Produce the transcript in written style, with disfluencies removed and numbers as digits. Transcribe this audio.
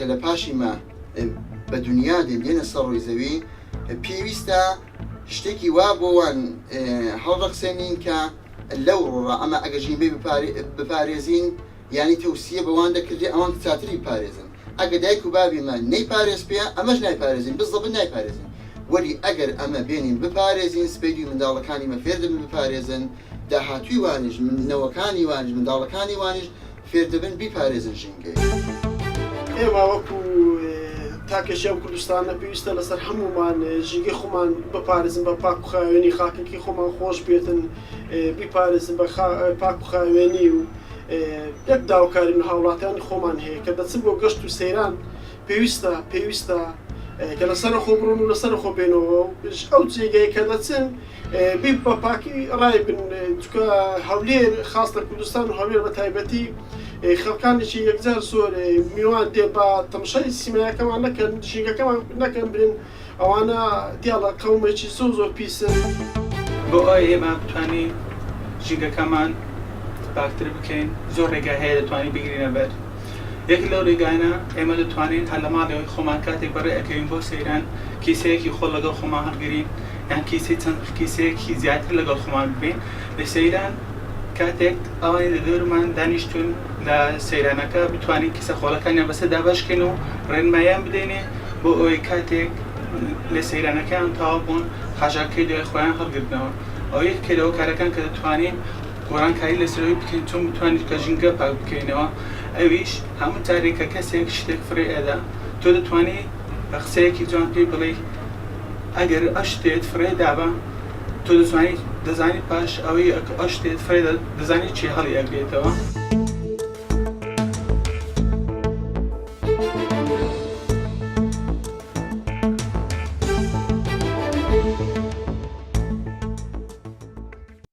لە پاشی مە بە دونیا دێن دێنە سەر ڕووی زەوی پێویستە شتێکی وا بۆ وان هەڵڕەخسێنین کە لەو ڕووڕا ئەمە ئەگەر ژینگەی بپارێزین یانی تەوسیە بە وان دەکردێ ئەوان چاتری بپارێزن ئەگە دایک و بابی مە نەیپارێزپێ ئەمەش نایپارێزین بزەبت نایپارێزین وەلی ئەگەر ئەمە بێنین بپارێزین سبەی دوی منداڵەکانی مە فێر دەبن بپارێزن داهاتوی وانیش نەوەکانی وانیش منداڵەکانی وانیش فێر دەبن بیپارێزن ژینگەی. ئێمە وەکو تاکێکی ئەم کوردستانە پێویستە لەسەر هەموومان ژینگەی خۆمان بپارێزن بە پاک و خاوێنی خاکەکەی خۆمان خۆش بێتن بیپارێزن بە پاک و خاوێنی و یەک داواکاری لە هاوڵاتیانی خۆمان هەیە کە دەچن بۆ گەشت و سەیران پێویستە پێویستە کە لەسەر خۆ بڕۆن و لەسەر خۆ بێنەوە ئەو جێگەیە کە دەچن بی بە پاکی ڕای بن چکە هەولێر خاص لە کوردستان و هەولێر بە تایبەتی خەڵکانێکی یەکجار زۆر میوان دێ بە تەمشای سیمایەکەمان نەکەن ژینگەکەمان نەکەن برن ئەوانە دیاڵە قەومێکی زۆر زۆر پیسن. بۆ ئەوەی ئێمە بتوانین ژینگەکەمان پاکتر بکەین زۆر ڕێگا هەیە دەتوانین بگرینە بەر یەک لەو ڕێگانە ئێمە دەتوانین هەر لە ماڵەوەی خۆمان کاتێک بەڕێ ئەکەوین بۆ سەیران کیسەیەکی خۆڵ لەگەڵ خۆمان هەڵگرین یان کیسەی چەند کیسەیەکی زیاتر لەگەڵ خۆمان ببەین لە سەیران کاتێک ئەوانی لە دەورمان دانیشتون لە سەیرانەکە بتوانین کیسە خۆڵەکانیان بەسەر دابەشکەین و ڕێنماییان بدەینێ بۆ ئەوەی کاتێک لە سەیرانەکەیان تەواو بوون خاشاکەی دوای خۆیان هەڵگرنەوە. ئەوە یەکێکە لە هۆکارەکان کە دەتوانین گۆڕانکاری لەسەرەوەی بکەین چۆن بتوانین کە ژینگە پاک بکەینەوە ئەویش هەموو جارێک کە کەسێک شتێک فڕێ ئەدا تۆ دەتوانی بە قسەیەکی جوان پێی بڵێی ئەگەر ئەو شتێت فڕێ دابا تۆ دەتوانی دەزانی پاش ئەوەی ئەو شتێت فڕێ دەزانی چی هەڵی ئەگرێتەوە.